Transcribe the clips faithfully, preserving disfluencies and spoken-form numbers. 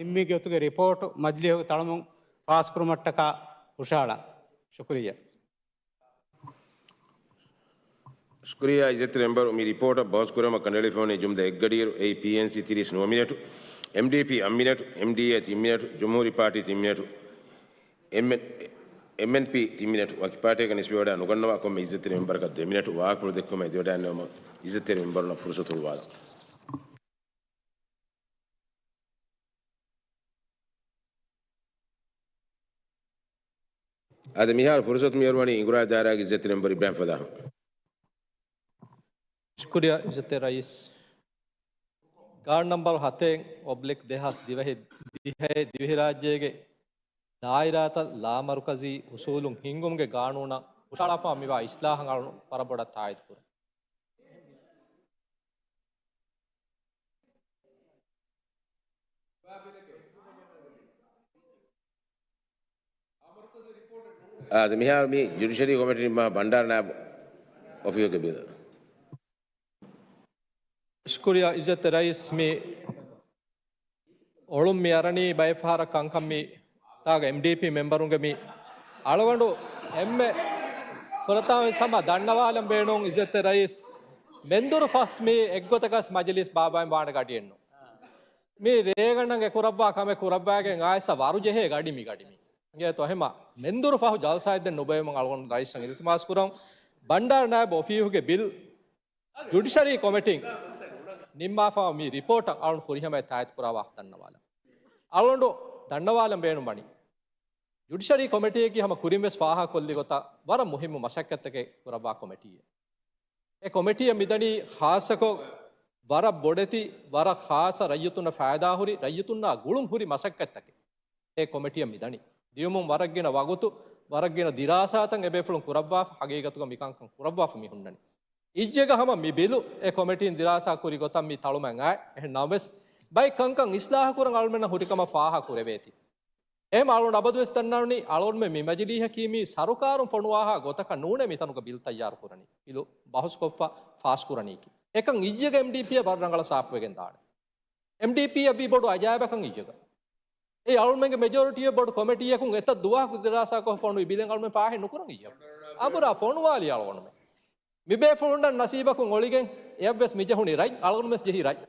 އެމްއީގެ ގޮތުގެ ރިޕޯޓު މަޖިލީހުގެ ތަޅުމުން ފާސްކުރުމަށްޓަކާ ހުށަހަޅާ. ޝުކުރިއްޔާ. ޝުކުރިއްޔާ އިއްޒަތްތެރި މެމްބަރު، މި ރިޕޯޓަށް ބަހުސް ކުރުމަށް ކަނޑައެޅިފަ ވަނީ ޖުމްލަ އެއްގަޑިއިރު، އެއީ ޕީއެންސީ ތިރީސް ނުވަ މިނެޓު، އެމްޑީޕީ އަށް މިނެޓު، އެމްޑީއޭ ތިން މިނެޓު، ޖުމްހޫރީ ޕާޓީ ތިން މިނެޓު، އެމްއެން، އެމްއެންޕީ ތިން މިނެޓު. ވަކި ޕާޓީއަކަށް ނިސްބަތްވެވަޑައި ނުގަންނަވާ ކޮންމެ އިއްޒަތްތެރި މެމްބަރަކަށް ދެ މިނެޓު. ވާހަކަފުޅު ދެއްކުމަށް އެދިވަޑައިގަންނަވަމުން އިއްޒަތްތެރި މެމްބަރުންނަށް ފުރުސަތު ހުޅުވާލަން. އާދެ، މިހާރު ފުރުސަތު މިއަރުވަނީ އިނގުރާ ދާއިރާގެ އިއްޒަތްތެރި މެމްބަރު އިބްރާހިމް ފަލާހު. ޝުކުރިއްޔާ އިއްޒަތްތެރި ރައީސް. ގާނޫނު ނަންބަރު ހަތެއް އޮބްލިކް ދެހާސް ދިވެހި، ދިހައެއް ދިވެހިރާއްޖޭގެ ދާއިރާތައް ލާމަރުކަޒީ އުސޫލުން ހިންގުމުގެ ގާނޫނަށް ހުށަހަޅާފަ މިވާ އިސްލާހަށް އަޅުން ވަރަށް ބޮޑަށް ތާއީދު ކުރަން. އާދެ، މިހާރު މި ޖުޑިޝަރީ ކޮމިޓީ ނިންމާ ބަންޑާރަ ނާއިބު އޮފީހުގެ ބިލް. ޝުކުރިއްޔާ އިއްޒަތްތެރި ރައީސް، މި އޮޅުން މި އަރަނީ ބައެއް ފަހަރަށް ކަންކަން މި ތާގަ އެމްޑީޕީ މެމްބަރުންގެ މި އަޅުގަނޑު އެންމެ ފުރަތަމަ ވެސް ހަމަ ދަންނަވާލަން ބޭނުން އިއްޒަތްތެރި ރައީސް، މެންދުރު ފަސް މި އެއްގޮތަކަސް މަޖިލީސް ބާއްވައިން ވާނެ ގަޑިއެއްނު. މި ރޭގަނޑަށް އެކުރައްވާ ކަމެއް ކުރައްވާގެން އާއިސް ވަރު ޖެހޭ ގަޑި މި ގަޑި މި. އިނގޭތޯ އެހެމަ މެންދުރު ފަހު ޖަލްސާއެއް ދެން ނުބައިމުން އަޅުގަނޑު ރައީސަށް އިލްތިމާސް ކުރަން. ބަންޑާރަ ނާއިބު އޮފީހުގެ ބިލް ޖުޑިޝަރީ ކޮމިޓީން ނިންމާފަ މި ރިޕޯޓަށް އަޅުން ފުރިހަމައަށް ތާއީދު ކުރާ ވާހަކަ ދަންނަވާލަން. އަޅުގަނޑު ދަންނަވާލަން ބޭނުން ވަނީ. ޖުޑިޝަރީ ކޮމިޓީއަކީ ހަމަ ކުރިން ވެސް ފާހަގަކޮށްލި ގޮތަށް ވަރަށް މުހިއްމު މަސައްކަތްތަކެއް ކުރައްވާ ކޮމިޓީއެއް. އެ ކޮމިޓީއަށް މިދަނީ ޚާއްޞަކޮށް ވަރަށް ބޮޑެތި، ވަރަށް ޚާއްޞަ ރައްޔިތުންނަށް ފައިދާ ހުރި، ރައްޔިތުންނާ ގުޅުން ހުރި މަސައްކަތްތަކެއް އެ ކޮމިޓީއަށް މިދަނީ. ދިޔުމުން ވަރަށް ގިނަ ވަގުތު، ވަރަށް ގިނަ ދިރާސާތައް އެބޭފުޅުން ކުރައްވާފަ، ހަގީގަތުގަ މިކަންކަން ކުރައްވާފަ މި ހުންނަނީ. އިއްޔެގަ ހަމަ މި ބިލު އެ ކޮމިޓީން ދިރާސާ ކުރި ގޮތަށް މި ތަޅުމަށް އައި. އެހެން ނަމަވެސް، ބައެއް ކަންކަން އިސްލާހު ކުރަން އަޅުމެންނަށް ހުރިކަމަށް ފާހަގަ ކުރެވޭތީ. އެހެން އަޅުގަނޑު އަބަދުވެސް ދަންނަވަނީ، އަޅުގަނޑުމެން މި މަޖިލީހަކީ މީ ސަރުކާރުން ފޮނުވާހާ ގޮތަކަށް ނޫނޭ މިތަނުގަ ބިލް ތައްޔާރު ކުރަނީ، ބިލު ބަހުސްކޮށްފަ ފާސް ކުރަނީކީ. އެކަން އިއްޔެގަ އެމްޑީޕީއަށް ވަރަށް ރަނގަޅަށް ސާފުވެގެން ދާނެ. އެމްޑީޕީއަށް ވީ ބޮޑު އަޖާއިބަކަށް އިއްޔެގަ. އެ އަޅުމެންގެ މެޖޯރިޓީއެއް ބޮޑު ކޮމިޓީއަކުން އެތައް ދުވަހަކު ދިރާސާކޮށް ފޮނުވި ބިލެއް އަޅުމެން ފާހެއް ނުކުރަން އިއްޔެ. އަނބުރާ ފޮނުވާލި އަޅުގަނޑުމެން. މިބޭފުޅުންނަށް ނަސީބަކުން އޮޅިގެން އެއަށްވެސް މިޖެހުނީ ރަތް، އަޅުގަނޑުމެސް ޖެހި ރަތް.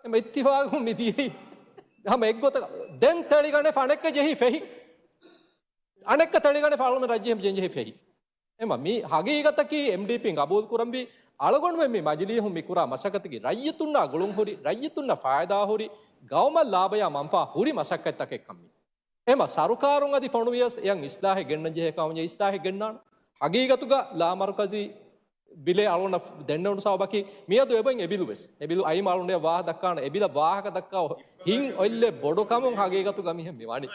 އެމަ އިއްތިފާގު މިދީ ހަމަ އެއްގޮތަށް ދެން ތެޅިގަނެފަ އަނެއްކަ ޖެހި ފެހި. އަނެއްކަ ތެޅިގަނެފަ އަޅުމެން ރައްޖެހި ޖެހި ފެހި. އެމަ މި ހަގީގަތަކީ އެމްޑީޕީން ގަބޫލު ކުރަންވީ އަޅުގަނޑުމެން މި މަޖިލީހުން މި ކުރާ މަސައްކަތަކީ ރައްޔިތުންނާ ގުޅުން ހުރި، ރައްޔިތުންނަށް ފައިދާ ހުރި، ގައުމަށް ލާބަޔާ މަންފާ ހުރި މަސައްކަތްތަކެއްކަން މި. އެމަ ސަރުކާރުން އަދި ފޮނުވިޔަސް އެޔަށް އިސްލާހެއް ގެންނަން ޖެހޭ ކަމަށް އިސްލާހެއް ގެންނާނެ. ހަގީގަތުގަ ލާމަރުކަޒީ ބިލެއް އަޅުންނަށް ދެންނެވުނު ސަބަބަކީ މިއަދު އެބައިން އެބިލު ވެސް. އެބިލު އައީމަ އަޅުން ވާހަކަ ދައްކާނެ. އެބިލަށް ވާހަކަ ދައްކާ ހިތް އޮތްލެއް ބޮޑު ކަމުން ހަގީގަތުގަ މިހެން މި ވަނީ.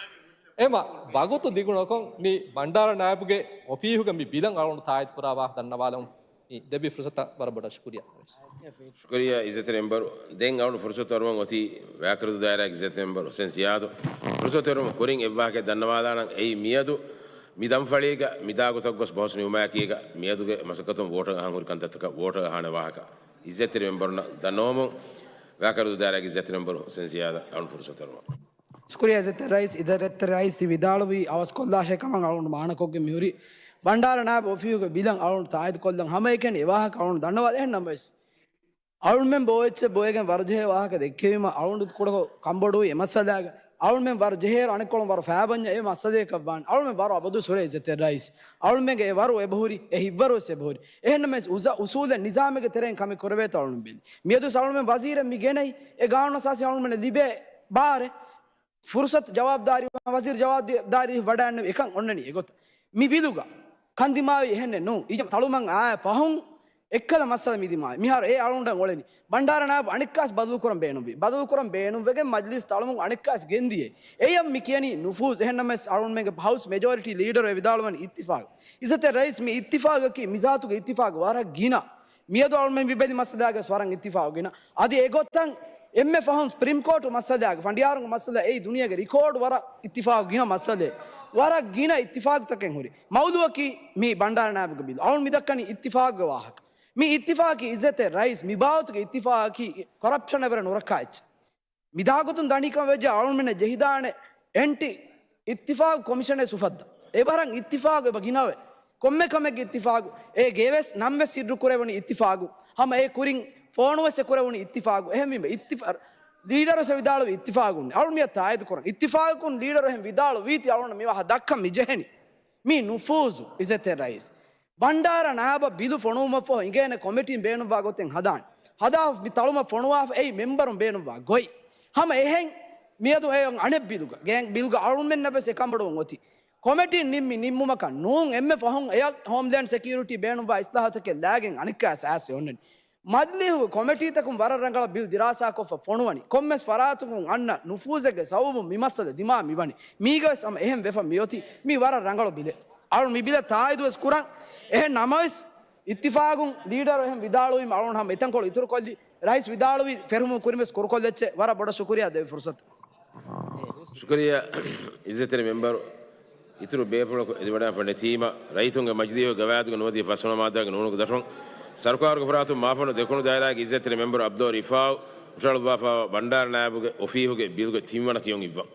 އެމަ ވަގުތު ދިގު ނުކޮށް މި ބަންޑާރަ ނާއިބުގެ އޮފީހުގަ މި ބިލަށް އަޅުން ތާއީދު ކުރާ ވާހަކަ ދަންނަވާލަމުން މި ދެއްވި ފުރުސަތަށް ވަރަށް ބޮޑަށް ޝުކުރިއްޔާ. ޝުކުރިއްޔާ އިއްޒަތްތެރި މެމްބަރު. ދެން އަޅުން ފުރުސަތު އަރުވަން އޮތީ ވާކަރުދޫ ދާއިރާގެ އިއްޒަތްތެރި މެމްބަރު ހުސެން ޒިޔާދު. ފުރުސަތު އަރުވުމުން ކުރިން އެއްވާހަކައެއް ދަންނަވާލާނަން. އެއީ މިއަދު މި ދަންފަޅީގަ މި ދާގޮތަށް ގޮސް ބަހުސް ނިމުމާއެކީގަ މިއަދުގެ މަސައްކަތުން ވޯޓަށް އަހަން ހުރި ކަންތައްތަކަށް ވޯޓަށް އަހާނެ ވާހަކަ އިއްޒަތްތެރި މެމްބަރުންނަށް ދަންނަވަމުން، ވާކަރުދޫ ދާއިރާގެ އިއްޒަތްތެރި މެމްބަރު ހުސެން ޒިޔާދަށް އަޅުން ފުރުސަތު އަރުވަން. ޝުކުރިއްޔާ އިއްޒަތްތެރި ރައީސް. އިއްޒަތްތެރި ރައީސް ތި ވިދާޅުވީ އަވަސްކޮށްލާށޭ ކަމަށް އަޅުގަނޑު މާނަކޮށްގެން މިހުރީ. ބަންޑާރަ ނާއިބު އޮފީހުގެ ބިލަށް އަޅުން ތާއީދުކޮށްލަން ހަމައެކަނި އެވާހަކަ އަޅުން ދަންނަވާލަން. އެހެން ނަމަވެސް، އަޅުމެން ބޯއެއްޗެއް ބޮއެގެން ވަރުޖެހޭ ވާހަކަ ދެއްކެވީމަ އަޅުން ކުޑަކޮށް ކަންބޮޑުވި އެ މައްސަލާގަ. އަޅުމެން ވަރު ޖެހޭއިރު އަނެއްކޮޅުން ވަރު ފައިބަންޏަށް އެ މައްސަލަޔަކަށް ވާން. އަޅުމެން ވަރު އަބަދު ސުރޭ އިއްޒަތްތެރި ރައީސް. އަޅުމެންގެ އެ ވަރު އެބަހުރި، އެ ހިތްވަރު ވެސް އެބަހުރި. އެހެންނަމަވެސް އުޒަ-، އުސޫލެއް ނިޒާމެއްގެ ތެރެއިން ކަމެއް ކުރެވޭތޯ އަޅުމެން ބެލި. މިއަދު އަޅުމެން ވަޒީރެއް މި ގެނައި، އެ ގާނޫނު އަސާސީ އަޅުމެން ލިބޭ ބާރެއް. ފުރުސަތު ޖަވާބުދާރީ، ވަޒީރު ޖަވާބުދާރީ ވަޑައިންނެވި އެކަން އޮންނަނީ އެގޮތަށް. މި ބިލުގަ ކަންދިމާވީ އެހެންނެއް ނޫން. އިޖަ ތަޅުމަށް އާ ފަހުން އެއްކަލަ މައްސަލަ މި ދިމާވި. މިހާރު އެ އަޅުގަނޑަށް އޮޅެނީ. ބަންޑާރަ ނާއިބު އަނެއްކާސް ބަދަލުކުރަން ބޭނުންވީ. ބަދަލުކުރަން ބޭނުންވެގެން މަޖިލީސް ތަޅުމުން އަނެއްކާސް ގެންދިޔައީ. އެޔަށް މި ކިޔަނީ ނުފޫޒް. އެހެންނަމަވެސް އަޅުގަނޑުމެންގެ ހައުސް މެޖޯރިޓީ ލީޑަރު އެ ވިދާޅުވަނީ އިއްތިފާގު. އިއްޒަތްތެރި ރައީސް މި އިއްތިފާގަކީ މިޒާތުގެ އިއްތިފާގު ވަރަށް ގިނަ. މިއަދު އަޅުމެން މި ބެލި މައްސަލާގަސް ވަރަށް އިއްތިފާގު ގިނަ. އަދި އެގޮތަށް އެންމެ ފަހުން ސްޕްރީމް ކޯޓު މައްސަލާގެ ފަނޑިޔާރުންގެ މައްސަލަ އެއީ ދުނިޔޭގެ ރިކޯޑް ވަރަށް އިއްތިފާގު ގިނަ މައްސަލައެއް. ވަރަށް ގިނަ އިއްތިފާގުތަކެއް ހުރި. މައުލޫއަކީ މި ބަންޑާރަ ނާއިބުގެ ބިލް. އަޅުން މި ދައްކަނީ އިއްތިފާގުގެ ވާހަކަ. މި އިއްތިފާގަކީ އިއްޒަތްތެރި ރައީސް މި ބާވަތުގެ އިއްތިފާގަކީ ކޮރަޕްޝަނަށް ވެރި ނުރައްކާ އެއްޗެއް. މިދާގޮތުން ދަނީކަމަށް ވެއްޖެ އަޅުމެންނަށް ޖެހިދާނެ އެންޓި އިއްތިފާގު ކޮމިޝަނެއް ސުފައްދަ. އެވަރަށް އިއްތިފާގު އެބަ ގިނަވެ. ކޮންމެ ކަމެއްގެ އިއްތިފާގު. އޭގެވެސް ނަންވެސް ސިއްރު ކުރެވުނީ އިއްތިފާގު. ހަމަ އެ ކުރިން ފޯނުވެސް އެ ކުރެވުނީ އިއްތިފާގު. އެހެންވީމަ އިއްތިފާ-، ލީޑަރުވެސް ވިދާޅުވީ އިއްތިފާގުން. އަޅުން މިއަށް ތާއީދު ކުރަން. އިއްތިފާގުން ލީޑަރު އެހެން ވިދާޅުވީތީ އަޅުން މި ވާހަ ދައްކަން މި ޖެހެނީ. މީ ނުފޫޒު އިއްޒަތްތެރި ރައީސް. ބަންޑާރަ ނާބަށް ބިލު ފޮނުވުމަށްފަހު އިނގޭނެ ކޮމިޓީން ބޭނުންވާ ގޮތެއް ހަދާނެ. ހަދާ މި ތަޅުމަށް ފޮނުވާފަ އެއީ މެމްބަރުން ބޭނުންވާ ގޮތް. ހަމަ އެހެން މިއަދު އެ އަނެއް ބިލުގަ، ގޭން ބިލުގަ އަޅުންމެންނަށްވެސް އެ ކަނބޮޑުވުން އޮތީ. ކޮމިޓީން ނިންމި ނިންމުމަކަށް ނޫން އެންމެ ފަހުން އެއަށް ހޯމްލޭންޑް ސެކިއުރިޓީ ބޭނުންވާ އިސްލާހުތަކެއް ލާގެން އަނެއްކާވެސް އައިސް އޮންނަނީ. މަޖިލީހުގެ ކޮމިޓީތަކުން ވަރަށް ރަނގަޅަށް ބިލް ދިރާސާކޮށްފަ ފޮނުވަނީ. ކޮންމެސް ފަރާތުން އަންނަ ނުފޫޒެއްގެ ސަބަބުން މި މައްސަލަ ދިމާ މިވަނީ. މީގަވެސް ހަމަ އެހެން ވެފަ މިއޮތީ. މީ ވަރަށް ރަނގަޅު ބިލެއް. އަޅުން މި ބިލަށް ތާއީދުވެސް ކުރަން. އެހެން ނަމަވެސް، އިއްތިފާގުން ލީޑަރު އެހެން ވިދާޅުވީމަ އަޅުން ހަމަ އެތަންކޮޅު އިތުރުކޮށްލީ. ރައީސް ވިދާޅުވީ ފެރުމުން ކުރިމަސް ކުރުކޮށްލެއްޗޭ. ވަރަށް ބޮޑަށް ޝުކުރިއްޔާ ދެއްވި ފުރުސަތަށް. ޝުކުރިއްޔާ އިއްޒަތްތެރި މެމްބަރު. އިތުރު ބޭފުޅަކު އެދިވަޑައިފަ ނެތީމަ، ރައްޔިތުންގެ މަޖިލީހުގެ ގަވާއިދުގެ ނުވަދިހަ ފަސްވަނަ މާއްދާގެ ނޫނުގެ ދަށުން ސަރުކާރުގެ ފަރާތުން މާފަންނު ދެކުނު ދާއިރާގެ އިއްޒަތްތެރި މެމްބަރު އަބްދޯ ރިފާއު ހުށަހަޅުއްވާފައިވާ ބަންޑާރަ ނާއިބުގެ އޮފީހުގެ ބިލުގެ ތިންވަނަ ކިޔުން އިއްވަން.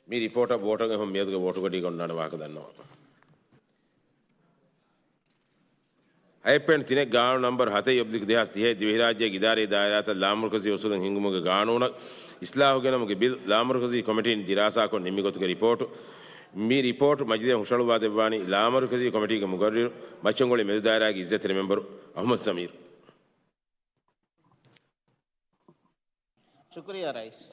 މި ރިޕޯޓަށް ވޯޓަށް އެހުން މިއަދުގެ ވޯޓުގަޑީގަ އޮންނާނެ ވާހަކަ ދަންނަވަން. ހައެއް ޕޮއިންޓް ތިނެއް ގާނޫނު ނަންބަރު ހަތެއް އޮބްލިކް ދެހާސް ތިހައެއް ދިވެހިރާއްޖޭގެ އިދާރީ ދާއިރާތައް ލާމަރުކަޒީ އުސޫލުން ހިންގުމުގެ ގާނޫނަށް އިސްލާހު ގެނައުމުގެ ބިލް ލާމަރުކަޒީ ކޮމިޓީން ދިރާސާކޮށް ނިންމި ގޮތުގެ ރިޕޯޓު. މި ރިޕޯޓް މަޖިލީހަށް ހުށަހަޅުއްވާދެއްވާނީ ލާމަރުކަޒީ ކޮމިޓީގެ މުގައްރިރު މައްޗަންގޮޅި މެދު ދާއިރާގެ އިއްޒަތްތެރި މެމްބަރު އަހުމަދު ސަމީރު. ޝުކުރިއްޔާ ރައީސް.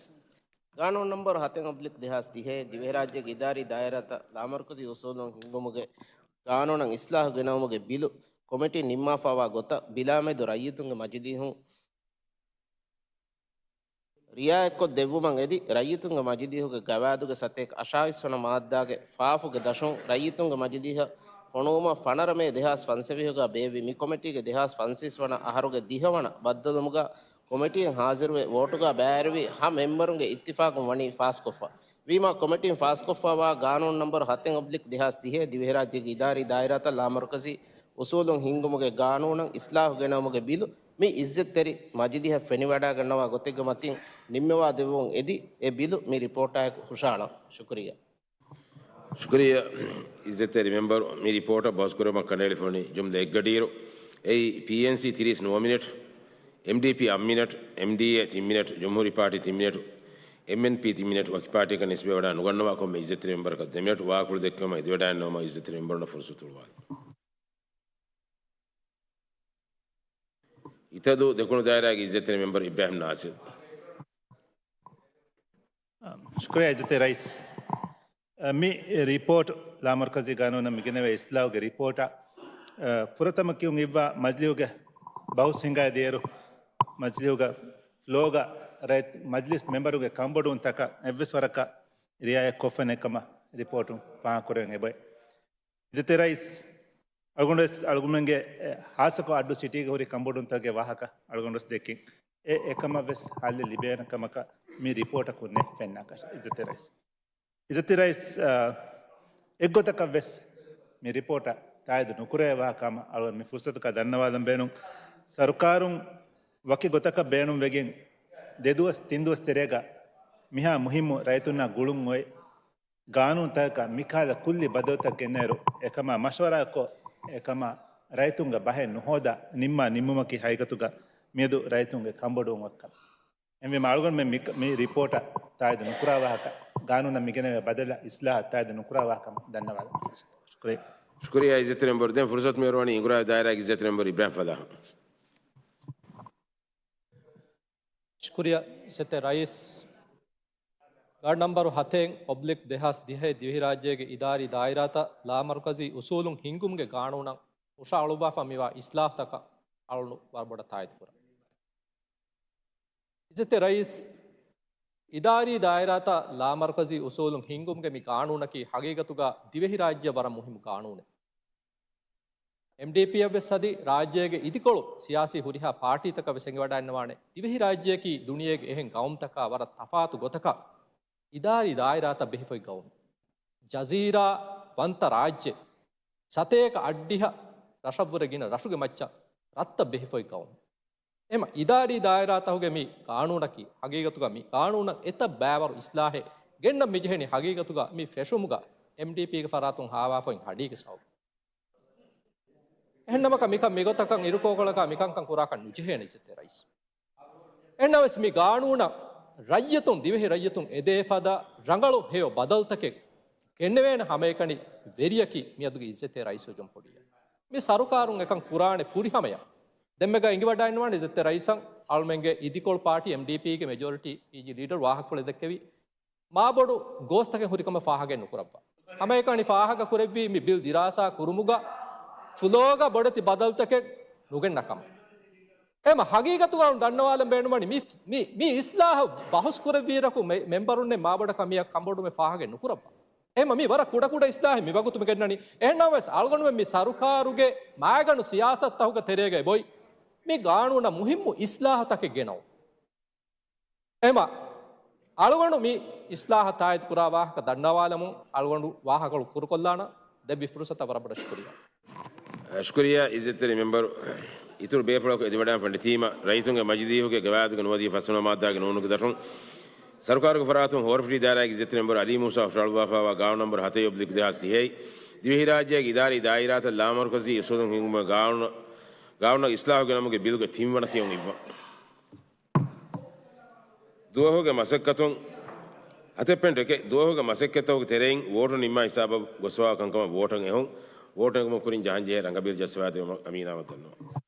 ގާނޫނު ނަންބަރު ހަތެއް އޮބްލިކް ދެހާސް ތިހައެއް ދިވެހިރާއްޖޭގެ އިދާރީ ދާއިރާތައް ލާމަރުކަޒީ އުސޫލުން ހިންގުމުގެ ގާނޫނަށް އިސްލާހު ގެނައުމުގެ ބިލު ކޮމިޓީން ނިންމާފައިވާ ގޮތަށް ބިލާމެދު ރައްޔިތުންގެ މަޖިލީހުން ރިއާޔަތްކޮށް ދެއްވުމަށް އެދި، ރައްޔިތުންގެ މަޖިލީހުގެ ގަވާއިދުގެ ސަތޭކަ އަށާވީސް ވަނަ މާއްދާގެ ފާފުގެ ދަށުން ރައްޔިތުންގެ މަޖިލީހަށް ފޮނުވުމަށް ފަނަރަ މޭ ދެހާސް ފަންސަވީހުގަ ބޭއްވި މި ކޮމިޓީގެ ދެހާސް ފަންސަވީސް ވަނަ އަހަރުގެ ދިހަ ވަނަ ބައްދަލުވުމުގަ ކޮމިޓީއަށް ހާޒިރުވެ ވޯޓުގަ ބައިވެރިވި ހަ މެމްބަރުންގެ އިއްތިފާގުން ވަނީ ފާސްކޮށްފަ. ވީމާ ކޮމިޓީން ފާސްކޮށްފައިވާ ގާނޫނު ނަންބަރު ހަތެއް އޮބްލިކް ދެހާސް ތިހައެއް ދިވެހިރާއްޖޭގެ އިދާރީ ދާއިރާތައް ލާމަރުކަޒީ އުސޫލުން ހިންގުމުގެ ގާނޫނަށް އިސްލާހު ގެނައުމުގެ ބިލު މި އިއްޒަތްތެރި މަޖިލީހަށް ފެނިވަޑައިގަންނަވާ ގޮތެއްގެ މަތިން ނިންމަވާ ދެއްވުން އެދި، އެ ބިލު މި ރިޕޯޓާއެކު ހުށަހަޅަން. ޝުކުރިއްޔާ. ޝުކުރިއްޔާ އިއްޒަތްތެރި މެމްބަރު. މި ރިޕޯޓަށް ބަހުސްކުރުމަށް ކަނޑައެޅިފަ ވަނީ ޖުމްލަ އެއްގަޑިއިރު. އެއީ، ޕީއެންސީ ތިރީސް ނުވަ މިނެޓް، އެމްޑީޕީ އަށް މިނެޓް، އެމްޑީއޭ ތިން މިނެޓް، ޖުމްހޫރީ ޕާޓީ ތިން މިނެޓް، އެމްއެންޕީ ތިން މިނެޓް، ވަކި ޕާޓީއަކަށް ނިސްބަތްވެވަޑައި ނުގަންނަވާ ކޮންމެ އިއްޒަތްތެރި މެމްބަރަކަށް ދެ މިނެޓް ވާހަކަފުޅު ދެއްކުމަށް އެދިވަޑައިގަންނަވުމަށް އިއްޒަތްތެރި މެމްބަރުންނަށް ފުރުސަތު އުޅުއްވާލަން. އިތަދޫ ދެކުނު ދާއިރާގެ އިއްޒަތްތެރި މެމްބަރު އިބްރާހިމް ނާސިރު. ޝުކުރިއްޔާ އިއްޒަތްތެރި ރައީސް. މި ރިޕޯޓް، ލާމަރުކަޒީ ގާނޫނަށް މިގެނެވޭ އިސްލާހުގެ ރިޕޯޓަށް، ފުރަތަމަ ކިޔުން އިއްވާ މަޖިލީހުގެ ބަހުސް ހިނގާ ދިޔައިރު، މަޖިލީހުގެ ފްލޯގަ ރައްޔިތު މަޖިލިސް މެމްބަރުގެ ކަންބޮޑުވުންތަކަށް އެއްވެސް ވަރަކަށް ރިއާޔަތް ކޮށްފަ ނެތްކަމަށް ރިޕޯޓުން ފާހަގަކުރެވެން އެބައޮތް. އިއްޒަތްތެރި ރައީސް، އަޅުގަނޑުވެސް އަޅުގަނޑުމެންގެ، އެ، ހާއްސަކޮށް އައްޑޫ ސިޓީގަ ހުރި ކަންބޮޑުވުންތަކުގެ ވާހަކަ އަޅުގަނޑުވެސް ދެއްކިން. އެ އެކަމަށްވެސް ހައްލެއް ލިބޭނެ ކަމަކަށް މި ރިޕޯޓަކުންނެއް ފެންނާކަށް. އިއްޒަތްތެރި ރައީސް. އިއްޒަތްތެރި ރައީސް، އާ، އެއްގޮތަކަށްވެސް މި ރިޕޯޓަށް ތާއީދު ނުކުރެވޭ ވާހަކަ ހަމަ އަޅުގަނޑު މި ފުރުސަތުގަ ދަންނަވާލަން ބޭނުން. ސަރުކާރުން ވަކި ގޮތަކަށް ބޭނުންވެގެން ދެ ދުވަސް ތިން ދުވަސް ތެރޭގަ މިހާ މުހިއްމު ރައްޔިތުންނާ ގުޅުން އޮތް ގާނޫނުތަކަކަށް މިކަހަލަ ކުއްލި ބަދަލުތައް ގެންނައިރު، އެކަމާ މަޝްވަރާކޮށް، އެކަމާ ރައްޔިތުންގެ ބަހެއް ނުހޯދާ ނިންމާ ނިންމުމަކީ ހަގީގަތުގަ މިއަދު ރައްޔިތުންގެ ކަންބޮޑުވުމަށްކަން. އެހެންވީމަ އަޅުގަނޑުމެން މި، މި ރިޕޯޓަށް ތާއީދު ނުކުރާ ވާހަކަ، ގާނޫނަށް މިގެނެވޭ ބަދަލަށް އިސްލާހަށް ތާއީދު ނުކުރާ ވާހަކަ ދަންނަވާލަން. ޝުކުރިއްޔާ. ޝުކުރިއްޔާ އިއްޒަތްތެރި މެމްބަރު. ދެން ފުރުސަތު މިއޮރުވަނީ އިނގުރާ ދާއިރާގެ އިއްޒަތްތެރި މެމްބަރު އިބްރާހިމް ފަލާހަށް. ޝުކުރިއްޔާ އިއްޒަތްތެރި ރައީސް. ގާނޫނު ނަންބަރު ހަތެއް އޮބްލިކް ދެހާސް ދިހައެއް ދިވެހިރާއްޖޭގެ އިދާރީ ދާއިރާތައް ލާމަރުކަޒީ އުސޫލުން ހިންގުމުގެ ގާނޫނަށް ހުށަހަޅުއްވާފަ މިވާ އިސްލާހުތަކަށް އަޅުގަނޑު ވަރަށް ބޮޑަށް ތާއީދުކުރަން. އިއްޒަތްތެރި ރައީސް، އިދާރީ ދާއިރާތައް ލާމަރުކަޒީ އުސޫލުން ހިންގުމުގެ މި ގާނޫނަކީ ހަގީގަތުގަ ދިވެހިރާއްޖެއަށް ވަރަށް މުހިއްމު ގާނޫނެއް. އެމްޑީޕީއަށްވެސް އަދި ރާއްޖޭގެ އިދިކޮޅު ސިޔާސީ ހުރިހާ ޕާޓީތަކަށް ވެސް އެނގިވަޑައިންނަވާނެ، ދިވެހިރާއްޖެއަކީ ދުނިޔޭގެ އެހެން ގައުމުތަކާ ވަރަށް ތަފާތު ގޮތަކަށް އިދާރީ ދާއިރާތައް ބެހިފައި ގައުމެއް. ޖަޒީރާ ވަންތަ ރާއްޖެ، ސަތޭކަ އަށްޑިހަ ރަށަށްވުރެ ގިނަ ރަށުގެ މައްޗަށް ރަށްތައް ބެހިފައި ގައުމެއް. އެމަ އިދާރީ ދާއިރާތަކުގެ މި ގާނޫނަކީ ހަގީގަތުގަ މި ގާނޫނަށް އެތައް ބައިވަރު އިސްލާހެއް ގެންނަން މިޖެހެނީ ހަގީގަތުގަ މި ފެށުމުގަ އެމްޑީޕީގެ ފަރާތުން ހާވާފައި ހަޑީގެ ސަބަބު. އެހެންނަމަކަށް މިކަން މިގޮތަކަށް އިރުކޯކޮޅަކާ މިކަންކަން ކުރާކަށް ނުޖެހޭނެ އިއްޒަތްތެރި ރައީސް. އެހެންނަމަވެސް މި ގާނޫނަށް ރައްޔިތުން، ދިވެހި ރައްޔިތުން އެދޭ ފަދަ ރަނގަޅު ހެޔޮ ބަދަލުތަކެއް ގެންނެވޭނެ ހަމައެކަނި ވެރިޔަކީ މިއަދުގެ އިއްޒަތްތެރި ރައީސް ޖުމްހޫރިއްޔާ. މި ސަރުކާރުން އެކަން ކުރާނެ ފުރިހަމަޔަށް. ދެންމެގަ އެނގިވަޑައިންނަވާނެ އިއްޒަތްތެރި ރައީސަށް އަޅުމެންގެ އިދިކޮޅު ޕާޓީ އެމްޑީޕީގެ މެޖޯރިޓީ ޕީޖީ ލީޑަރު ވާހަކަފުޅެއް ދެއްކެވި. މާބޮޑު ގޯސްތަކެއް ހުރިކަމަށް ފާހަގައެއް ނުކުރައްވާ. ހަމައެކަނި ފާހަގަކުރެއްވީ މި ބިލް ދިރާސާ ކުރުމުގަ ފުލޯގަ ބޮޑެތި ބަދަލުތަކެއް ނުގެންނަ ކަމަށް. އެމަ ހަގީގަތުގަ ދަންނަވާލަން ބޭނުމަނީ މި، މި، މި އިސްލާހު ބަހުސް ކުރެއްވީރަކު މެ-، މެމްބަރުންނެއް މާބޮޑަކަށް މިއަށް ކަނބޮޑުމެ ފާހަގައެއް ނުކުރައްވާ. އެމަ މި ވަރަށް ކުޑަކުޑަ އިސްލާހެއް މި ވަގުތު މި ގެންނަނީ. އެހެންނަމަވެސް އަޅުގަނޑުމެން މި ސަރުކާރުގެ މާގަނޑު ސިޔާސަތުތަކުގެ ތެރޭގައި ބޮއި މި ގާނޫނަށް މުހިއްމު އިސްލާހުތަކެއް ގެނައު. އެމަ، އަޅުގަނޑު މި އިސްލާހަށް ތާއީދު ކުރާ ވާހަކަ ދަންނަވާލަމުން އަޅުގަނޑު ވާހަކަ ކުރުކޮށްލާނަ ދެއްވި ފުރުސަތަށް ވަރަށް ބޮޑަށް ޝުކުރިއްޔާ. ޝުކުރިއްޔާ އިއްޒަތްތެރި މެމްބަރު. އިތުރު ބޭފުޅަކު އެދިވަޑައިން ފަނޑިތީމަ ރައްޔިތުންގެ މަޖިލީހުގެ ގަވާއިދުގެ ނުވަދިހަ ފަސްވަނަ މާއްދާގެ ނޫނުގެ ދަށުން ސަރުކާރުގެ ފަރާތުން ހޯރަފުށި ދާއިރާގެ އިއްޒަތްތެރި މެމްބަރު އަލީ މޫސާ ހުށަހަޅުއްވާފައިވާ ގާނޫނު ނަންބަރު ހަތައެއް އޮބްލިކް ދެހާސް ތިހައެއް ދިވެހިރާއްޖޭގެ އިދާރީ ދާއިރާތައް ލާމަރުކަޒީ އުސޫލުން ހިންގުމުގެ ގާނޫނަށް، ގާނޫނަށް އިސްލާހު ގެނަމުގެ ބިލްގެ ތިންވަނަ ކެޔުން އިއްވަން. ދުވަހުގެ މަސައްކަތުން، ހަތެއް ޕޮއިންޓް އެކެއް، ދުވަހުގެ މަސައްކަތްތަކުގެ ތެރެއިން ވޯޓު ނިންމާ ހިސާބަށް ގޮސްފަވާ ކަންކަމަށް ވޯޓަށް އެހުން. ވޯޓު އެނގުމުގެ ކުރިން ޖަހަންޖެހޭ ރަނގަބީލު ޖައްސަވާދެއްވުމަށް އަމީނާ ވަތަންނަށް.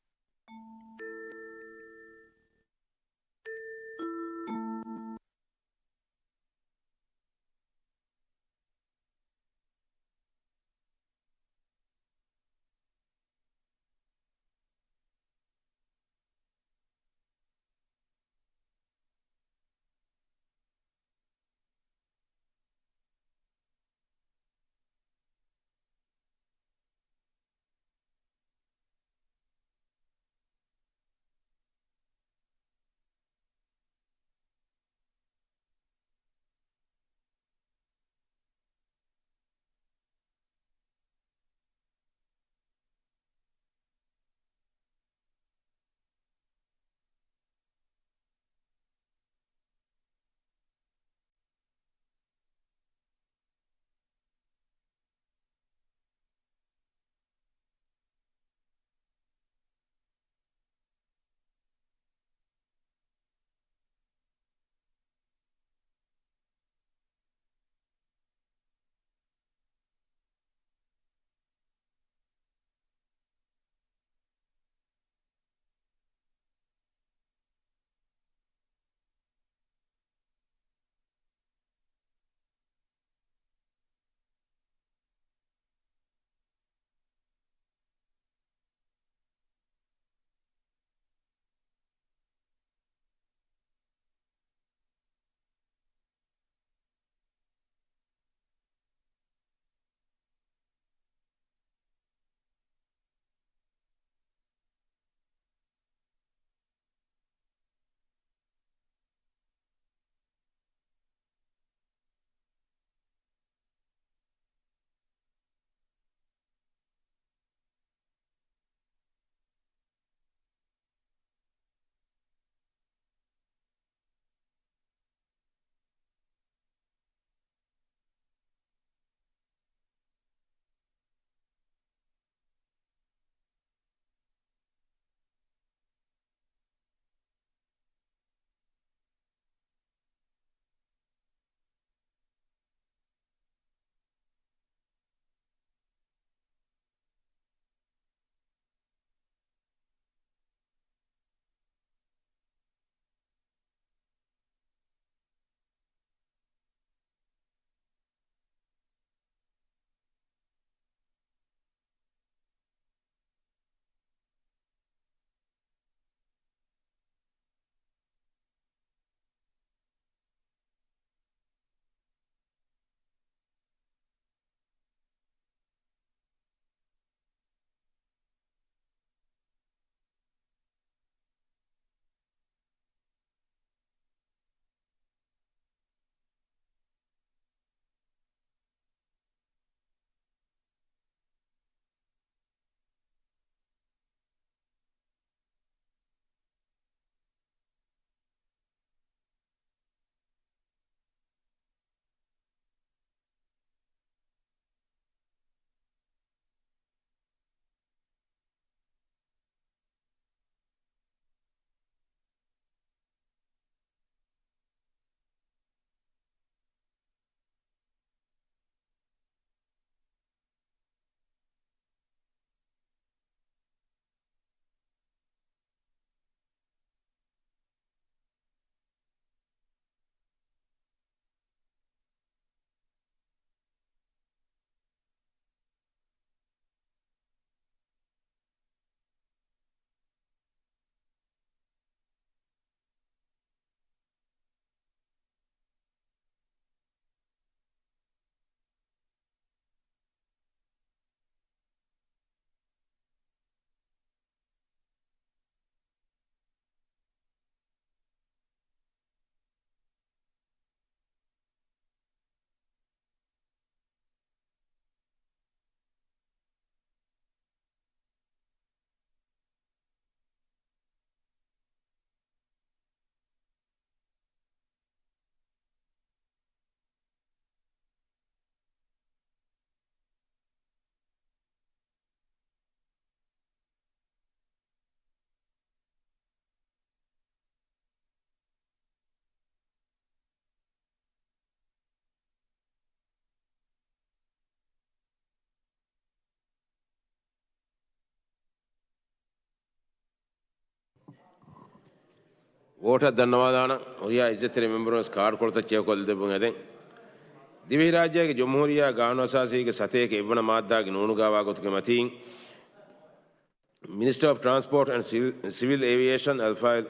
ވޯޓަށް ދަންނަވާލާނަން. ހުރިހާ އިއްޒަތްތެރި މެމްބަރުން ވެސް ކާޑުކޮޅުތައް ޗެކްކޮށްލަދެއްވުން އެދެން. ދިވެހިރާއްޖޭގެ ޖުމްހޫރިއްޔާ ގާނޫނުއަސާސީގެ ސަތޭކަ އެއްވަނަ މާއްދާގެ ނޫނުގައިވާ ގޮތުގެ މަތީން، މިނިސްޓަރ އޮފް ޓްރާންސްޕޯޓް އެންޑް ސިވިލް އޭވިއޭޝަން އަލްފާޟިލް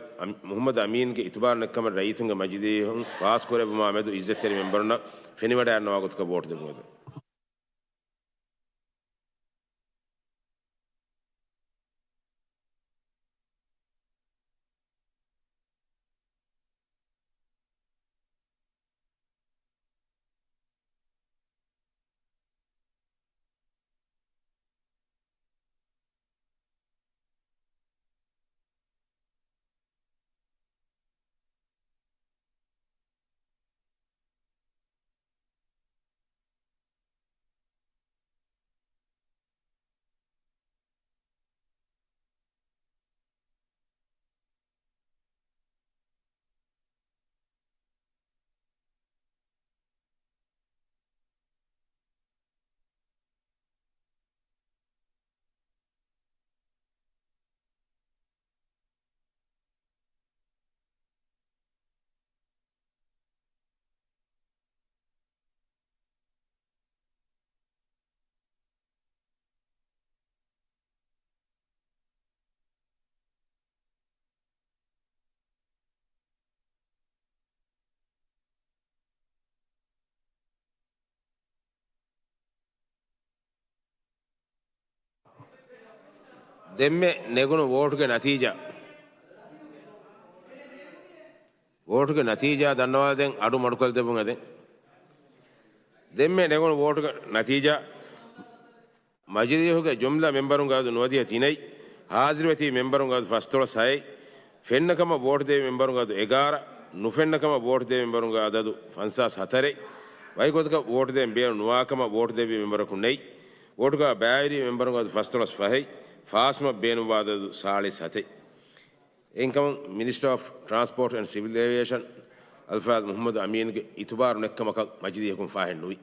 މުޙައްމަދު އަމީންގެ އިތުބާރު ނެތްކަމަށް ރައްޔިތުންގެ މަޖިލީހުން ފާސްކުރެއްވުމާ މެދު އިއްޒަތްތެރި މެމްބަރުންނަށް ފެނިވަޑައިގަންނަވާ ގޮތަކަށް ވޯޓު ދެއްވުން އެދެން. ދެންމެ ނެގުނު ވޯޓުގެ ނަތީޖާ. ވޯޓުގެ ނަތީޖާ ދަންނަވާލަދޭން. އަޑު މަޑުކޮށްދެއްވުން އެދެން. ދެންމެ ނެގުނު ވޯޓުގެ ނަތީޖާ. މަޖިލީހުގެ ޖުމްލަ މެމްބަރުންގެ އަދަދު ނުވަދިހަ ތިނެއް، ހާޒިރުވެތި މެމްބަރުންގެ އަދަދު ފަސްދޮޅަސް ހައެއް، ފެންނަ ކަމަށް ވޯޓު ދެއްވި މެމްބަރުންގެ އަދަދު އެގާރަ، ނުފެންނަ ކަމަށް ވޯޓު ދެއްވި މެމްބަރުންގެ އަދަދު ފަންސާސް ހަތަރެއް، ވަކި ގޮތަކަށް ވޯޓު ދޭން ބޭނުން ނުވާ ކަމަށް ވޯޓު ދެއްވި މެމްބަރަކު ނެތް. ވޯޓުގަ ބައިވެރިވި މެމްބަރުންގެ އަދަދު ފަސްދޮޅަސް ފަހެއް، ފާސްވުމަށް ބޭނުންވާ އަދަދު ސާޅީސް ހަތެއް. އެހެންކަމުން މިނިސްޓަރ އޮފް ޓްރާންސްޕޯޓް އެންޑް ސިވިލް އޭވިއޭޝަން އަލްފާޟިލް މުޙައްމަދު އަމީންގެ އިތުބާރު ނެތްކަމަކަށް މަޖިލީހަކުން ފާހެއް ނުވި.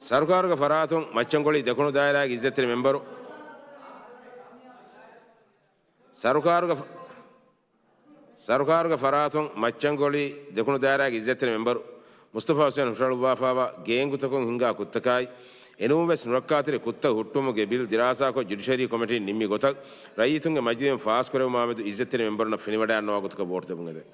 ސަރުކާރުގެ ފަރާތުން މައްޗަންގޮޅި ދެކުނު ދާއިރާގެ އިއްޒަތްތެރި މެމްބަރު، ސަރުކާރުގެ ފަ-، ސަރުކާރުގެ ފަރާތުން މައްޗަންގޮޅި ދެކުނު ދާއިރާގެ އިއްޒަތްތެރި މެމްބަރު މުސްތަފާ ހުސެން ހުށަހަޅުއްވާފައިވާ ގޭންގުތަކުން ހިންގާ ކުށްތަކާއި، އެނޫންވެސް ނުރައްކާތެރި ކުށްތައް ހުއްޓުވުމުގެ ބިލް ދިރާސާކޮށް ޖުޑިޝަރީ ކޮމިޓީން ނިންމި ގޮތަށް، ރައްޔިތުންގެ މަޖިލީހުން ފާސްކުރެއްވުމާ މެދު އިއްޒަތްތެރި މެމްބަރުންނަށް ފެނިވަޑައިގަންނަވާ ގޮތަކަށް ވޯޓު ދެއްވުން އެދެން.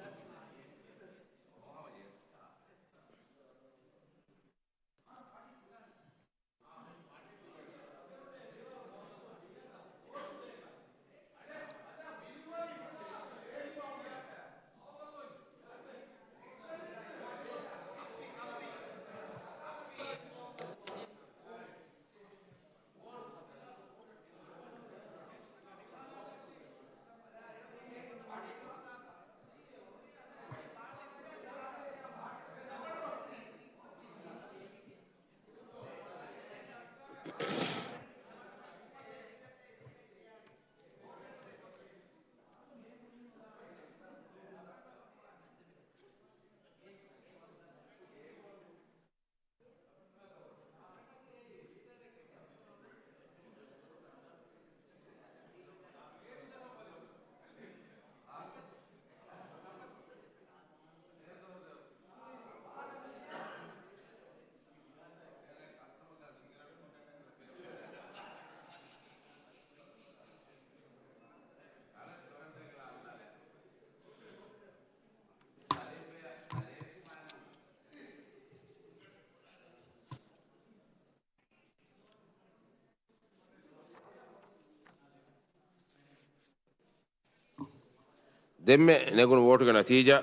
ދެންމެ ނެގުނު ވޯޓުގެ ނަތީޖާ.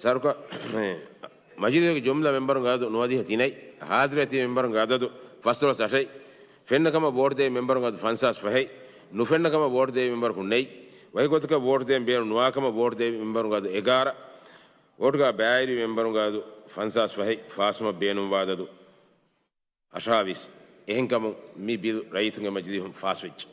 ސަރުކާ-، މަޖިލީހުގެ ޖުމްލަ މެމްބަރުންގެ އަދަދު ނުވަދިހަ ތިނެއް، ހާޒިރުވެތި މެމްބަރުންގެ އަދަދު ފަސްދޮޅަސް އަށެއް، ފެންނަ ކަމަށް ވޯޓު ދެވި މެމްބަރުންގެ އަދަދު ފަންސާސް ފަހެއް، ނުފެންނަ ކަމަށް ވޯޓު ދެވި މެމްބަރަކު ނެތް، ވަކި ގޮތަކަށް ވޯޓު ދޭން ބޭނުން ނުވާ ކަމަށް ވޯޓު ދެވި މެމްބަރުންގެ އަދަދު އެގާރަ، ވޯޓުގަ ބައިވެރި މެމްބަރުންގެ އަދަދު ފަންސާސް ފަހެއް، ފާސްވުމަށް ބޭނުންވާ އަދަދު އަށާވީސް. އެހެންކަމުން މި ބިލް ރައްޔިތުންގެ މަޖިލީހުން ފާސްވެއްޖެ.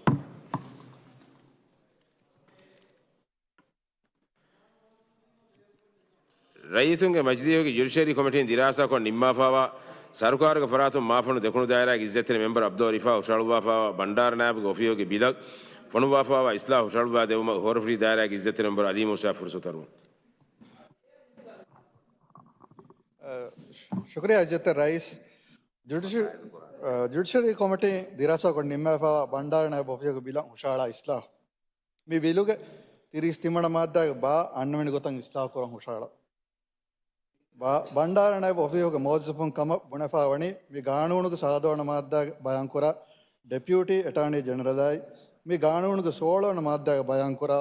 ރައްޔިތުންގެ މަޖިލީހުގެ ޖުޑިޝަރީ ކޮމިޓީން ދިރާސާކޮށް ނިންމާފައިވާ ސަރުކާރުގެ ފަރާތުން މާފަންނު ދެކުނު ދާއިރާގެ އިއްޒަތްތެރި މެމްބަރު ޢަބްދުﷲ ރިފާ ހުށަހަޅުއްވާފައިވާ ބަންޑާރަ ނާއިބުގެ އޮފީހުގެ ބިލަށް ފޮނުއްވާފައިވާ އިސްލާހު ހުށަހަޅުއްވާ ދެއްވުމަށް ހޯރަފުށި ދާއިރާގެ އިއްޒަތްތެރި މެމްބަރު ޢަލީ މޫސާ ފުރުސަތު އަރުވަން. އަ، ޝުކުރިއްޔާ އިއްޒަތްތެރި ރައީސް. ޖުޑިޝަ-، އަ، ޖުޑިޝަރީ ކޮމިޓީ ދިރާސާކޮށް ނިންމާފައިވާ ބަންޑާރަ ނާއިބު އޮފީހުގެ ބިލަށް ހުށަހަޅާ އިސްލާހު. މި ބިލުގެ ތިރީސް ތިން ވަނަ މާއްދާގެ ބާ އަންނަވަނި ގޮތަށް އިސްލާހު ކުރަން ހުށަހަޅާ. ބާ-، ބަންޑާރަ ނާއިބު އޮފީހުގެ މުވައްޒަފުން ކަމަށް ބުނެފައި ވަނީ މި ގާނޫނުގެ ސާދަ ވަނަ މާއްދާގެ ބަޔާންކުރާ ޑެޕިއުޓީ އެޓާނީ ޖެނެރަލާއި، މި ގާނޫނުގެ ސޯޅަ ވަނަ މާއްދާގެ ބަޔާންކުރާ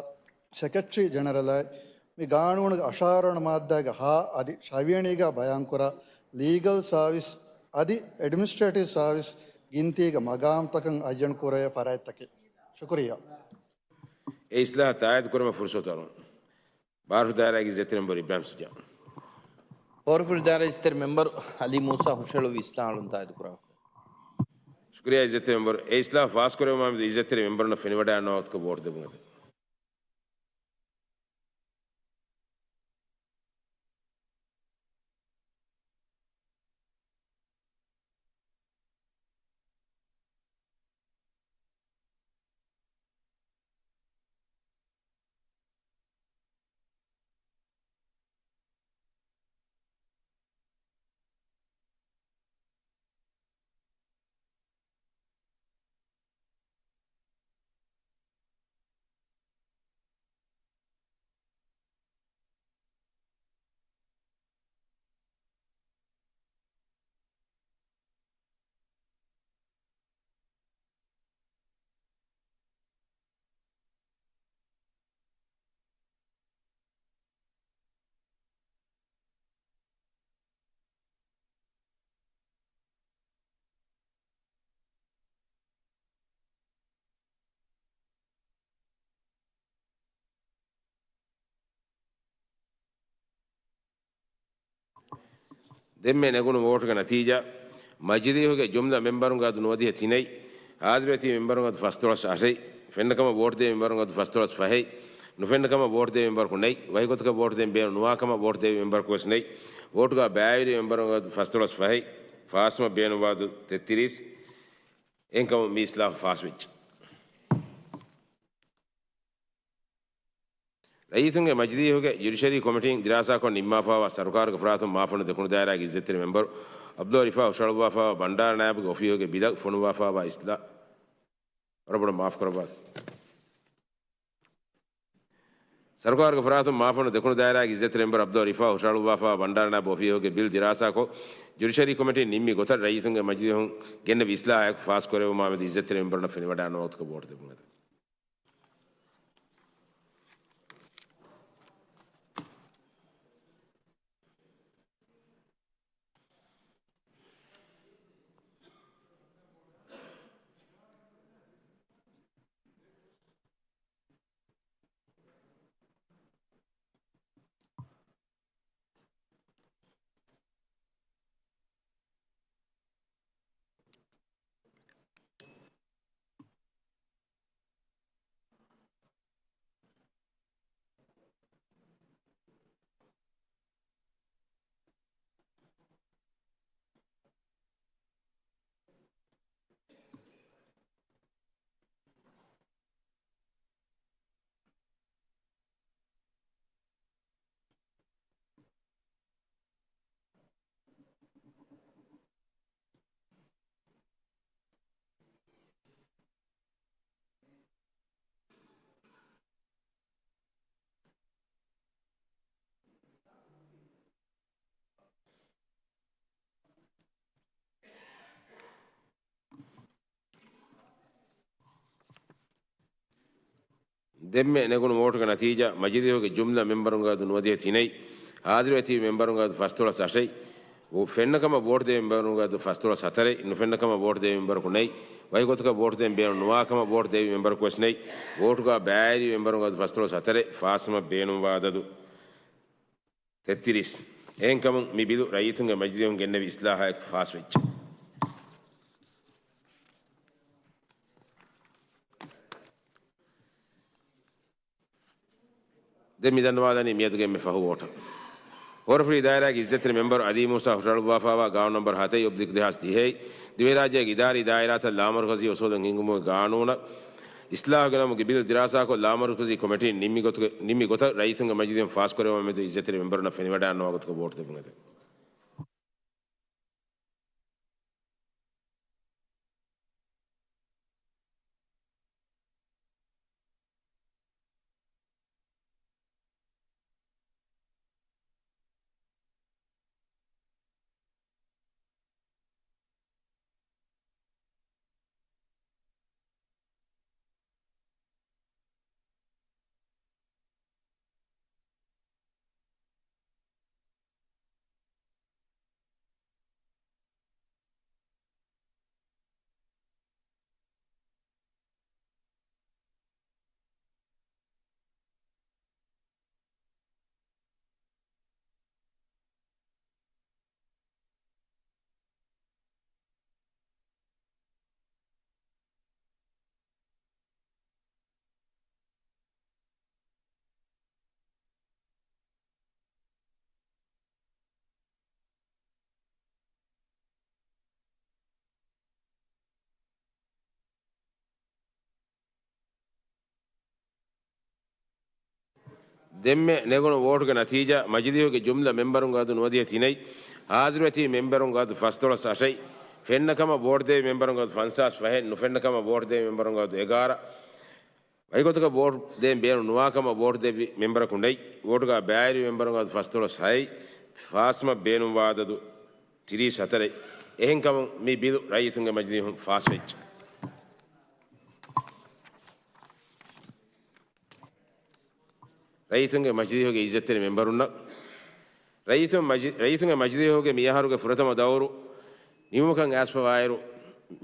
ސެކްރެޓަރީ ޖެނެރަލާއި، މި ގާނޫނުގެ އަށާރަ ވަނަ މާއްދާގެ ހާ އަދި ށަވިޔަނީގާ ބަޔާންކުރާ ލީގަލް ސާވިސް އަދި އެޑްމިނިސްޓްރޭޓިވް ސާވިސް ގިންތީގެ މަގާމްތަކަށް އައްޔަން ކުރެވޭ ފަރާތްތަކެއް. ޝުކުރިއްޔާ. އެ އިސްލާހަށް ތާއީދު ކުރުމަށް ފުރުސަތު އަރުން. ބާރު ދާއިރާގެ އިއްޒަތްތެރި މެމްބަރު އިބްރާހިމް ސުޖާ. ހޯރަފުށި ދާއިރާގެ އިއްޒަތްތެރި މެމްބަރު ޢަލީ މޫސާ ހުށަހެޅުއްވި އިސްލާހުން ތާއީދު ކުރާ. ޝުކުރިއްޔާ އިއްޒަތްތެރި މެމްބަރު. އެ އިސްލާހު ފާސްކުރެވުމާ މެދު އިއްޒަތްތެރި މެމްބަރުންނަށް ފެނިވަޑައިގަންނަވާ ވަގުތުގަ ވޯޓް ދެއްވުން އެދެން. ދެންމެ ނެގުނު ވޯޓުގެ ނަތީޖާ، މަޖިލީހުގެ ޖުމްލަ މެމްބަރުންގެ އަދު ނުވަދިހަ ތިނެއް، ހާޒިރުވެތި މެމްބަރުންގެ އަދު ފަސްދޮޅަސް އަށެއް، ފެންނަކަމަށް ވޯޓު ދެވި މެމްބަރުންގެ އަދު ފަސްދޮޅަސް ފަހެއް، ނުފެންނަކަމަށް ވޯޓު ދެވި މެމްބަރަކު ނެތް، ވަކިގޮތަކަށް ވޯޓު ދެވި މެމްބަރަކު ނުވާކަމަށް ވޯޓު ދެވި މެމްބަރަކު ވެސް ނެތް، ވޯޓުގަ ބައިވެރި މެމްބަރުންގެ އަދު ފަސްދޮޅަސް ފަހެއް، ފާސްވުމަށް ބޭނުންވާ އަދު ތެއްތިރީސް. އެހެންކަމުން މި އިސްލާހު ފާސްވެއްޖެ. ރައްޔިތުންގެ މަޖިލީހުގެ ޖުޑިޝަރީ ކޮމިޓީން ދިރާސާކޮށް ނިންމާފައިވާ ސަރުކާރުގެ ފަރާތުން މާފަންނު ދެކުނު ދާއިރާގެ އިއްޒަތްތެރި މެމްބަރު ޢަބްދުﷲ ރިފާ ހުށަހަޅުއްވާފައިވާ ބަންޑާރަ ނާއިބުގެ އޮފީހުގެ ބިލަށް ފޮނުއްވާފައިވާ އިސްލާ-، ވަރަށް ބޮޑަށް މާފު ކުރައްވާ. ސަރުކާރުގެ ފަރާތުން މާފަންނު ދެކުނު ދާއިރާގެ އިއްޒަތްތެރި މެމްބަރު ޢަބްދުﷲ ރިފާ ހުށަހަޅުއްވާފައިވާ ބަންޑާރަ ނާއިބު އޮފީހުގެ ބިލް ދިރާސާކޮށް، ޖުޑިޝަރީ ކޮމިޓީން ނިންމި ގޮތަށް ރައްޔިތުންގެ މަޖިލީހުން ގެންނެވި އިސްލާހާއެކު ފާސްކުރެވުމާ މެދު އިއްޒަތްތެރި މެމްބަރުންނަށް ފެނިވަޑައިގަންނަވާ ވަގުތުގަ ވޯޓު ދެއްވުން އެދެން. ދެންމެ ނެގުނު ވޯޓުގެ ނަތީޖާ، މަޖިލީހުގެ ޖުމްލަ މެމްބަރުންގެ އަދު ނުވަދިހަ ތިނެއް، ހާޒިރުވެތި މެމްބަރުންގެ އަދު ފަސްދޮޅަސް އަށެއް، ފެންނަކަމަށް ވޯޓު ދެވި މެމްބަރުންގެ އަދު ފަސްދޮޅަސް ހަތަރެއް، ނުފެންނަކަމަށް ވޯޓު ދެވި މެމްބަރަކު ނެތް، ވަކިގޮތަކަށް ވޯޓު ދެވި މެމްބަރު ނުވާކަމަށް ވޯޓު ދެވި މެމްބަރަކު ވެސް ނެތް، ވޯޓުގަ ބައިވެރި މެމްބަރުންގެ އަދު ފަސްދޮޅަސް ހަތަރެއް، ފާސްވުމަށް ބޭނުންވާ އަދަދު ތެއްތިރީސް. އެހެންކަމުން މި ބިލު ރައްޔިތުންގެ މަޖިލީހުން ގެންނެވި އިސްލާހާއެކު ފާސްވެއްޖެ. ދެން މި ދަންނަވާލަނީ މިއަދުގެ އެންމެ ފަހު ވޯޓަށް. ފޯރުފުރި ދާއިރާގެ އިއްޒަތްތެރި މެމްބަރު އަލީ މޫސާ ހުށަހަޅުއްވާފާވާ ގާނޫނު ނަންބަރު ހަތައެއް އޮބް ދެހާސް ދިހައެއް، ދިވެހިރާއްޖޭގެ އިދާރީ ދާއިރާތައް ލާމަރުކަޒީ އުސޫލުން ހިންގުމުގެ ގާނޫނަށް އިސްލާހު ގެނައުމުގެ ބިލް ދިރާސާކޮށް، ލާމަރުކަޒީ ކޮމިޓީން ނިންމި ގޮތުގެ، ނިންމި ގޮތަށް ރައްޔިތުންގެ މަޖިލީހުން ފާސްކުރެވުމާ މެދު އިއްޒަތްތެރި މެމްބަރުންނަށް ފެނިވަޑައިގަންނަވާ ގޮތަކަށް ވޯޓް ދެއްވުން އެދެން. ދެންމެ ނެގުނު ވޯޓުގެ ނަތީޖާ، މަޖިލީހުގެ ޖުމްލަ މެމްބަރުންގެ އަދު ނުވަދިހަ ތިނެއް، ހާޒިރުވެތިބި މެމްބަރުންގެ އަދު ފަންސާސް އަށެއް، ފެންނަ ކަމަށް ވޯޓް ދެވި މެމްބަރުންގެ އަދު ފަންސާސް ފަހެއް، ނުފެންނަ ކަމަށް ވޯޓް ދެވި މެމްބަރުންގެ އަދު އެގާރަ. ވަކިގޮތަކަށް ވޯޓް ދޭން ބޭނުން ނުވާ ކަމަށް ވޯޓް ދެއްވި މެމްބަރަކު ނެތް. ވޯޓުގަ ބައިވެރިވި މެމްބަރުންގެ އަދު ފަންސާސް ހައެއް، ފާސްކަމަށް ބޭނުންވާ އަދަދު ތިރީސް ހަތަރެއް. އެހެންކަމުން މި ބިލު ރައްޔިތުންގެ މަޖިލީހުން ފާސްވެއްޖެ. ރައްޔިތުންގެ މަޖިލީހުގެ އިއްޒަތްތެރި މެމްބަރުންނަށް، ރައްޔިތުން މަޖި-، ރައްޔިތުންގެ މަޖިލީހުގެ މިއަހަރުގެ ފުރަތަމަ ދައުރު ނިމުމަކަށް އައިސްފަވާއިރު،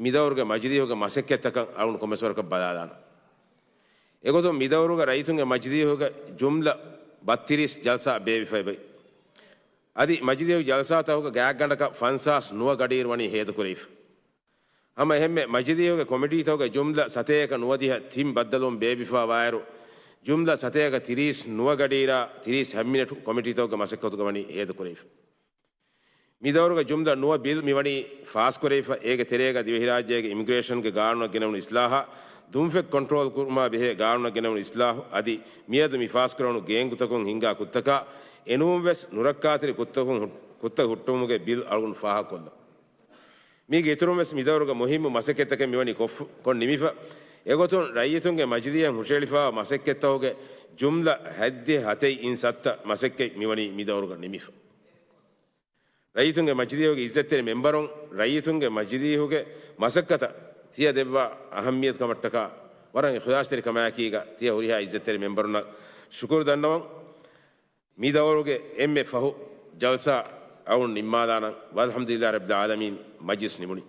މިދައުރުގެ މަޖިލީހުގެ މަސައްކަތްތަކަށް އަޅުގަނޑު ކޮންމެސްވަރަކަށް ބަލާލާނަން. އެގޮތުން މިދައުރުގަ ރައްޔިތުންގެ މަޖިލީހުގަ ޖުމްލަ ބައްތިރީސް ޖަލްސާ ބޭއްވިފައިވޭ. އަދި މަޖިލީހު ޖަލްސާތަކުގަ ގާތްގަނޑަކަށް ފަންސާސް ނުވަ ގަޑިއިރު ވަނީ ހޭދަކުރެވިފަ. ހަމަ އެހެންމެ މަޖިލީހުގެ ކޮމިޓީތަކުގަ ޖުމްލަ ސަތޭކަ ނުވަދިހަ ތިން ބައްދަލުވުން ބޭއްވިފަވާއިރު، ޖުމްލަ ސަތޭކަ ތިރީސް ނުވަ ގަޑިއިރާ ތިރީސް ހަ މިނެޓު ކޮމިޓީތަކުގެ މަސައްކަތުގަ ވަނީ ހޭދަކުރެވިފަ. މި ދައުރުގަ ޖުމްލަ ނުވަ ބިލް މިވަނީ ފާސްކުރެވިފަ. އޭގެ ތެރޭގަ ދިވެހިރާއްޖޭގެ އިމިގްރޭޝަންގެ ގާނޫނަށް ގެނެވުނު އިސްލާހާ، ދުންފެއް ކޮންޓްރޯލް ކުރުމާ ބެހޭ ގާނޫނަށް ގެނެވުނު އިސްލާހު އަދި މިއަދު މި ފާސްކުރެވުނު ގޭންގުތަކުން ހިންގާ ކުށްތަކާ އެނޫންވެސް ނުރައްކާތެރި ކުށްތަކުން ހު-، ކުށްތައް ހުއްޓުވުމުގެ ބިލް އަޅުގަނޑު ފާހަގަކޮށްލަން. މީގެ އިތުރުންވެސް މިދައުރުގެ މުހިއްމު މަސައްކަތްތަކެއް މިވަނީ ކޮށްފު-، ކޮށް ނިމިފަ. އެގޮތުން ރައްޔިތުންގެ މަޖިލީހަށް ހުށަހެޅިފައިވާ މަސައްކަތްތަކުގެ ޖުމްލަ ހަތްދިހަ ހަތެއް އިން ސައްތަ މަސައްކަތް މިވަނީ މިދައުރުގަ ނިމިފަ. ރައްޔިތުންގެ މަޖިލީހުގެ އިއްޒަތްތެރި މެމްބަރުން ރައްޔިތުންގެ މަޖިލީހުގެ މަސައްކަތަށް ތިޔަ ދެއްވާ އަހައްމިޔަތު ކަމަށްޓަކާ ވަރަށް އިޚްލާޞްތެރިކަމާއެކީގަ ތިޔަ ހުރިހާ އިއްޒަތްތެރި މެމްބަރުންނަށް ޝުކުރު ދަންނަވަން. މި ދައުރުގެ އެންމެ ފަހު ޖަލްސާ އަޅުން ނިންމާލާނަން. ވަލްޙަމްދުލިއްލާހި ރައްބިލް ޢާލަމީން. މަޖިލިސް ނިމުނީ.